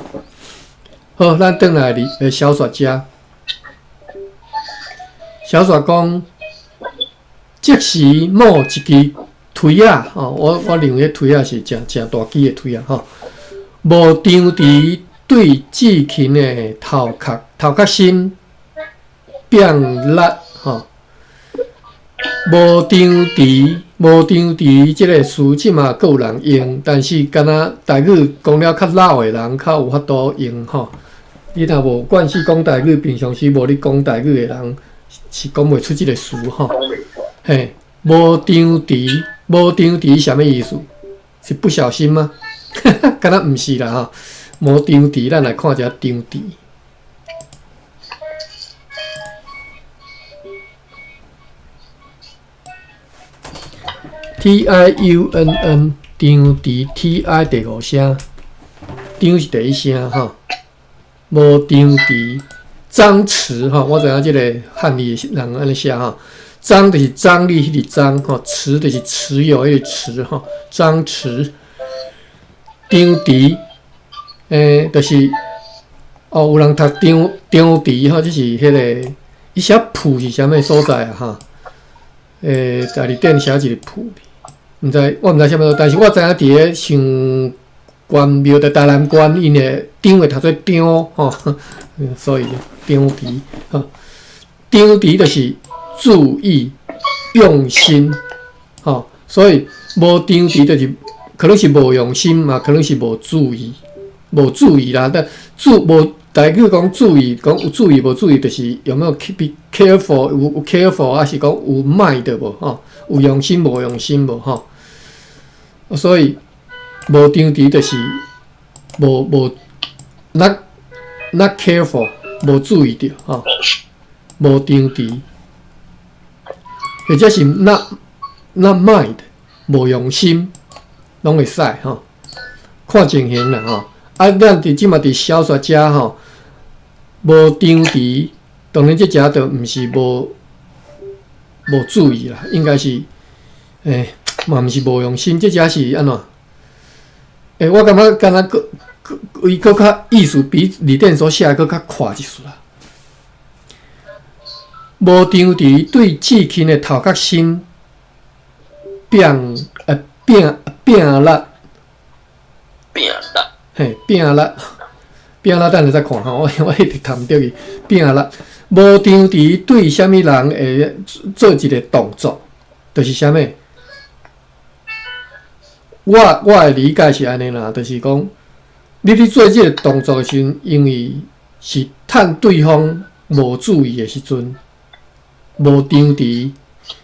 好，咱轉來佇小說遮，小說講，即時某一支槌仔吼，我認為彼槌仔是誠誠大支的槌仔吼，無張持對志勤的頭殼心變力吼，無張持無張持這个詞，這馬閣有人用，但是敢若台語講了較老的人較有法度用吼。你若無慣勢講台語，平常時無咧講台語的人，是講袂出這個詞吼。嘿，無張持，無張持啥物意思？是不小心嗎？敢若毋是啦吼。無張持，咱來看一下張持。Tiunn 張持 T I 第五聲，張是第一聲吼。無張持，張弛吼，我知影這个漢字人按呢寫吼。張就是張力彼个張吼，持就是持有彼个持吼，張弛。張持，就是哦，有人讀張張持吼，這是彼个伊寫埔是啥物所在啊？哈，在字典寫一個埔，毋知我毋知啥物，但是我知影佇咧上關廟佇台南縣，𪜶的張會讀做張吼，所以張持吼，張持就是注意、用心，吼，所以無張持就是可能是無用心嘛，可能是無注意，無注意啦。但注無台語講注意，講有注意無注意，就是有沒有 be careful，有 careful，還是講有 mind 無吼？有用心無用心無吼？所以無張持就是無 not careful，無注意著吼，無張持，或者是 not mind，無用心，攏會使吼。看情形啦吼。啊，咱佇這馬佇小說遮吼，無張持，當然這遮就毋是無注意啦，應該是，嘛毋是無用心，這遮是按怎？我感覺敢若閣閣伊閣較意思比字典所寫的閣較闊一絲啦。無張持對志勤的頭殼心變變變力，變力，嘿，變力，變力，等下再看吼，我一直讀毋著去。變力，無張持對啥物人會做一個動作，就是啥物？我的理解是按呢啦，就是講，你佇做這個動作的時陣，因為是趁對方無注意的時陣，無張持。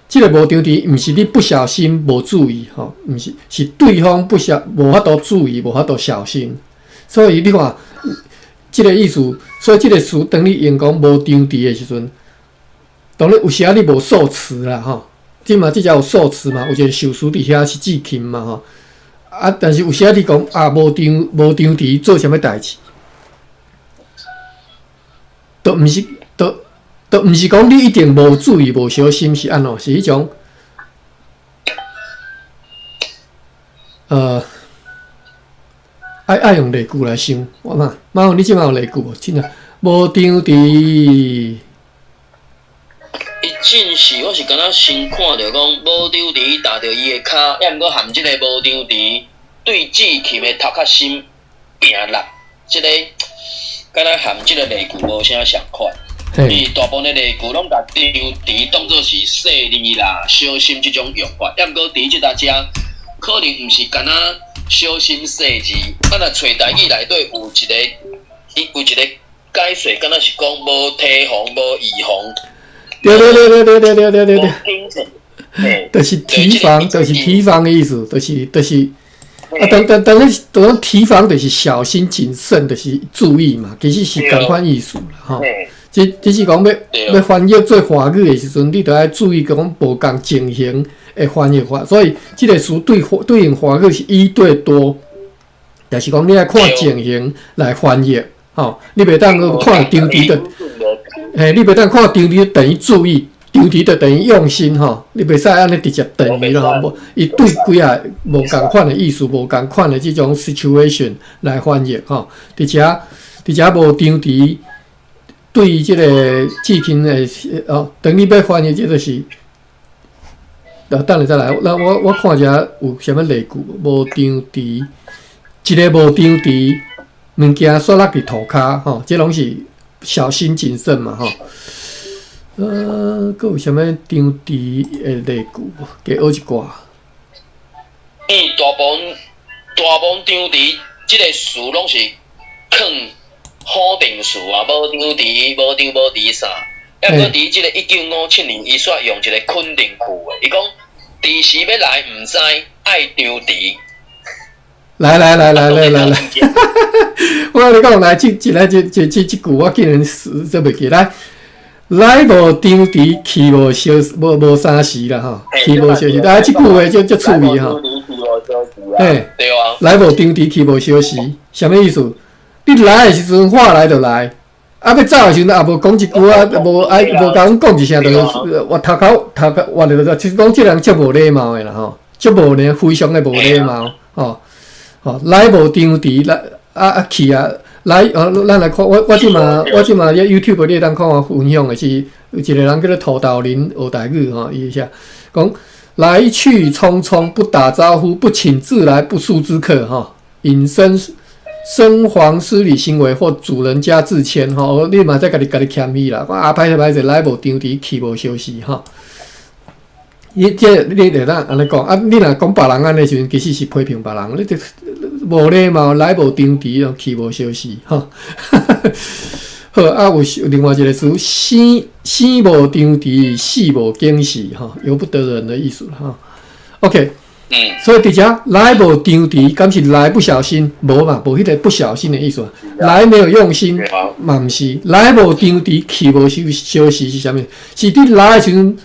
這個無張持，毋是你不小心無注意吼，毋是，是對方不小無法度注意，無法度小心。所以你看，這個意思，所以這個詞當你用講無張持的時陣，當然有時仔你無受詞啦吼。這嘛這只有受詞嘛，有一個受詞佇遐是志勤嘛吼。啊，但是有時仔你講啊，無張持做啥物代誌，都毋是，都毋是講你一定無注意、無小心是按怎，是彼種，愛用例句來想，我嘛，馬雲你這馬有例句無？真正無張持。伊進時我是敢若先看著講無張持踏著伊的跤，抑毋過含這個無張持對志勤的頭殼心拚力，這個敢若含這個例句無啥相款。伊大部分的例句攏共張持當做是細膩啦、小心這種用法。抑毋過佇這搭遮，可能毋是干焦小心細膩。啊，若揣台語內底有一個，伊有一個解說，敢若是講無提防、無預防。對對對對對對對對對，就是提防，就是提防的意思，就是啊，等等等，等提防就是小心謹慎，就是注意嘛，其實是仝款意思啦，吼。只是講欲翻譯做華語的時陣，你著愛注意講無仝情形的翻譯法，所以這個詞對應華語是一對多，就是講你愛看情形來翻譯，吼，你袂當看張持就，嘿，你袂當看張持等於注意，張持就等於用心，吼，你袂使按呢直接等於咯，無，伊對幾仔無仝款的意思，無仝款的這種 situation 來翻譯，吼，佇遮無張持。對於這個志勤的哦，當你欲翻譯這個是，等下再來。那我看一下有啥物例句，無張持，一个無張持，物件煞落佇塗跤，吼，這攏是小心謹慎嘛，吼。閣有啥物張持的例句無？加學一寡。伊大部分張持這个詞攏是囥否定詞啊，無張持，無張無持啥？抑閣佇這个1957年，伊煞用一个肯定句的，伊講遲時欲來毋知，愛張持。來來來來來來來，我共你講來，這這來這這這這句我竟然是做袂記來。來無張持，去無相無無相時啦吼，去無相時。來，這句話足足趣味吼。嘿，對啊。來無張持，去無相時，啥物意思？你來的時陣，話來就來，啊，欲走的時陣也無講一句啊，無愛無共阮講一聲，就我頭殼頭殼我就就是講這人足無禮貌的啦吼，足無呢，非常的無禮貌吼吼，來無張持，來啊啊去啊，來哦，咱來看我這馬 YouTube 你會當看我分享的是有一個人叫做塗豆林學台語吼，伊寫講來去匆匆，不打招呼，不請自來，不速之客吼，引申。生黃失禮行為或主人家自謙吼，你嘛在家己謙虛啦。我啊歹勢歹勢，來無張持，去無相時吼。你這你會當按呢講啊？你若講別人按呢時陣，其實是批評別人。你這無禮貌，來無張持，去無相時吼。好啊，有另外一個詞，生生無張持，死無警示吼，由不得人的意思吼。OK。所以佇遮來無張持，敢是來不小心？無嘛，無彼個不小心的意思。來沒有用心，嘛毋是。來無張持，去無相相時是啥物？是你來的時陣，予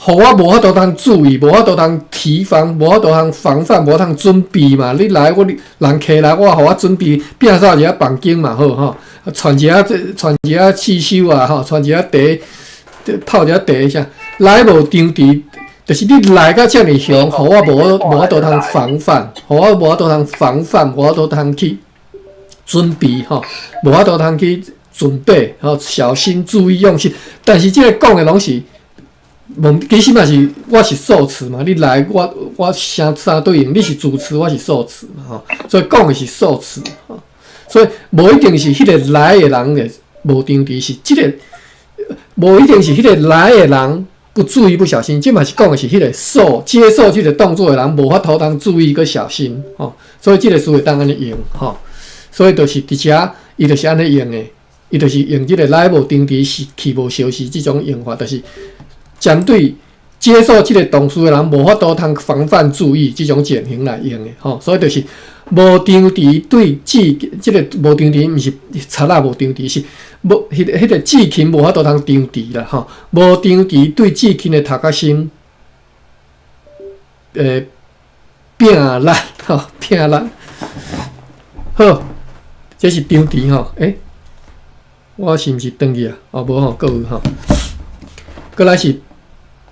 我無法度通注意，無法度通提防，無法度通防範，無法通準備嘛。你來我人客來，我予我準備，摒掃一下房間嘛好吼，傳一下這傳一下刺繡啊吼，傳一下茶，泡一下茶啥？來無張持。就是你來甲遮爾凶，予我無法度通防範，予我無法度通防範，無法度通去準備吼，無法度通去準備吼，小心注意用心。但是這个講的攏是，無其實嘛是我是受詞嘛，你來我啥啥對應，你是主詞，我是受詞嘛吼，所以講的是受詞吼，所以無一定是彼个來的人的無張持，是這个無一定是彼个來的人。不注意不小心，這嘛是講的是彼个受接受這个動作的人無法度通注意閣小心吼，所以這个詞會當按呢用吼，所以就是佇遮伊就是按呢用的，伊就是用這个來無張持是去無相時這種用法，就是針對接受這个動詞的人無法度通防範注意這種情形來用的吼，所以就是無張持對志這个無張持，毋是賊仔無張持是。無，彼个志勤無法度通張持啦吼，無張持對志勤的頭殼心，拼力吼，拼力。好，這是張持吼，欸，我是毋是轉去啊？哦，無吼，閣有吼。閣來是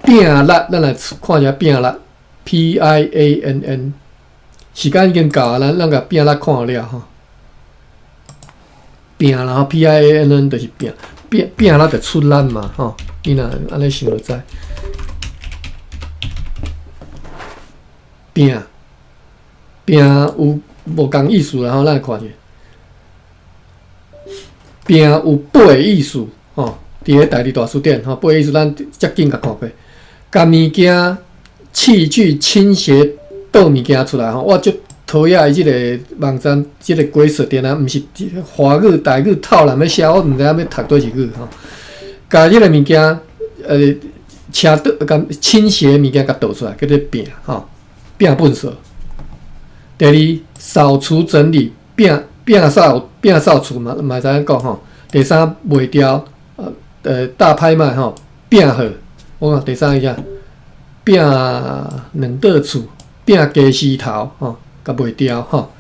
拼力，咱來看一下拼力，P I A N N。時間已經到啊，咱共拼力看了吼。拼啦吼，P I A N N 就是拼，拼拼力就出力嘛吼。你若按呢想就知。拼拼有無仝意思啦吼，咱來看者。拼有八个意思吼，佇咧台字大辭典吼，八个意思咱遮緊共看過，共物件器具傾斜倒物件出來吼，我足討厭伊這个網站，這个鬼書店啊，毋是華語、台語透濫咧寫，我毋知影欲讀佗一句吼。共這个物件，車倒共傾斜物件共倒出來，叫做拚吼，拚糞埽。第二，掃除整理，拚拚掃拚掃除嘛，嘛會使按呢講吼。第三，賣掉，大拍賣吼，拚號。我看第三個啥？拚兩桌厝，拚家私頭吼，共賣掉吼。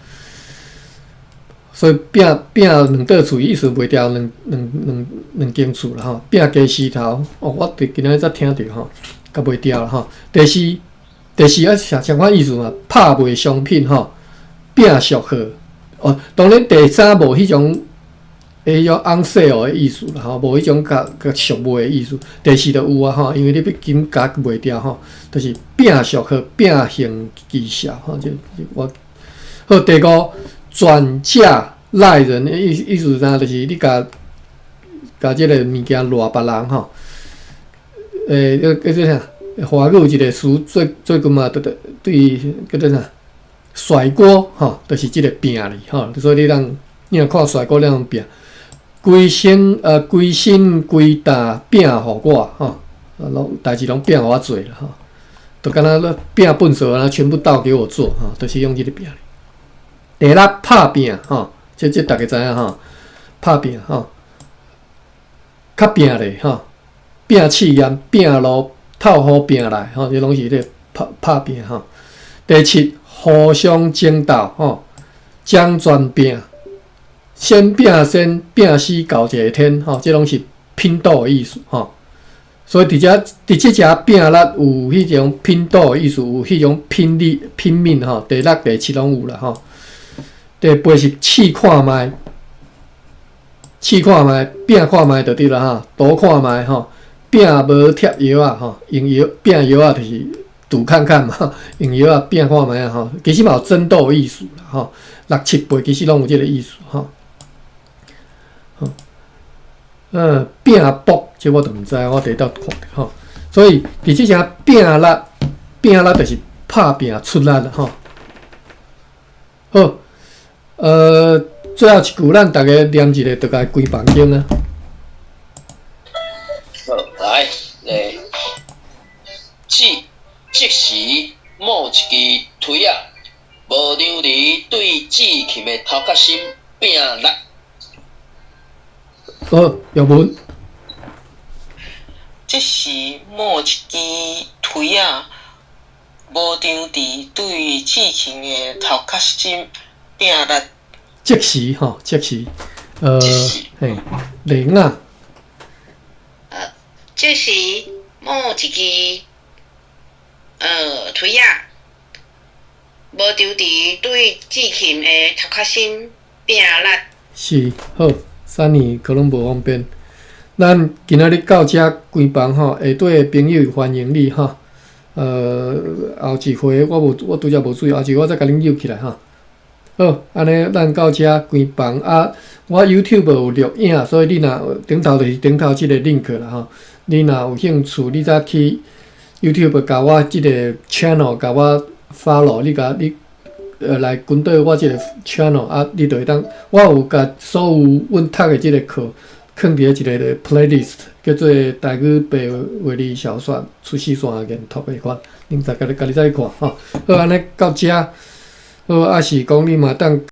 所以拚拚兩桌厝，意思賣掉兩兩兩兩間厝啦吼。拚家私頭，哦，我佇今仔日才聽著吼，共賣掉啦吼。第四，第四啊，相相款意思嘛，拍賣商品吼，拚俗號。哦，當然第三無彼種彼種 on sale 的意思啦吼，無彼種共共俗賣的意思。第四就有啊吼，因為你欲緊共賣掉吼，就是拚俗號、拚行績效吼，這我好。第五，轉嫁賴人的意意思是啥？就是你共共這個物件賴別人吼。叫做啥？華語有一個詞最最近嘛，對對對，叫做啥？甩鍋吼，就是這個拚字吼。所以你通你若看甩鍋，你通拚。規身規身規膽拚予我吼，攏代誌攏拚予我做啦吼，就敢若拚糞埽啊，全部倒給我做吼，就是用這個拚。第六拍拚吼，這這逐家知影吼，拍拚吼，較拚咧吼，拚試驗、拚路、透雨拚來吼，這攏是咧拍拍拚吼。第七，互相爭鬥吼，將全拚，先拚先拚死搞一个天吼，這攏是拼鬥的意思吼。所以佇遮佇這隻拚力有彼種拼鬥的意思，有彼種拼力拼命吼。第六、第七攏有啦吼。第八是試看覓，試看覓，拚看覓就對啦吼，賭看覓吼，拚無貼藥仔吼，用藥拚藥仔就是賭看看嘛，用藥仔拚看覓仔吼，其實嘛有爭鬥的意思啦吼。六七八其實攏有這个意思吼。拚卜這我就毋知，我第一道看著吼。所以佇這隻拚力，拚力就是拍拚出力吼。好，最後一句，咱逐家念一个，就共關房間啊。好，來，來，這時某一支槌仔，無量離對志琴的頭殼心拚力。好，玉文。這時某一支槌仔，無量離對志琴的頭殼心拚力。這時吼，這時，嘿，玲啊。這時某一支槌仔，無量離對志琴的頭殼心拚力。是，好，三年可能無方便。咱今仔日到遮關房吼，下底的朋友歡迎你吼。後一回我無，我拄則無注意，後一回我再共恁約起來吼。好，按呢咱到遮關房啊。我 YouTube 有錄影，所以你若頂頭就是頂頭這个 link 啦吼。你若有興趣，你再去 YouTube 共我這个 channel 共我 follow，你共你來跟到我這个 channel 啊，你就會當我有共所有阮讀的這个課，囥佇咧一个 playlist，叫做台語白話字小說出世線研讀的款，恁再家己家己再去看吼。好，按呢到遮，好，啊是講你嘛當。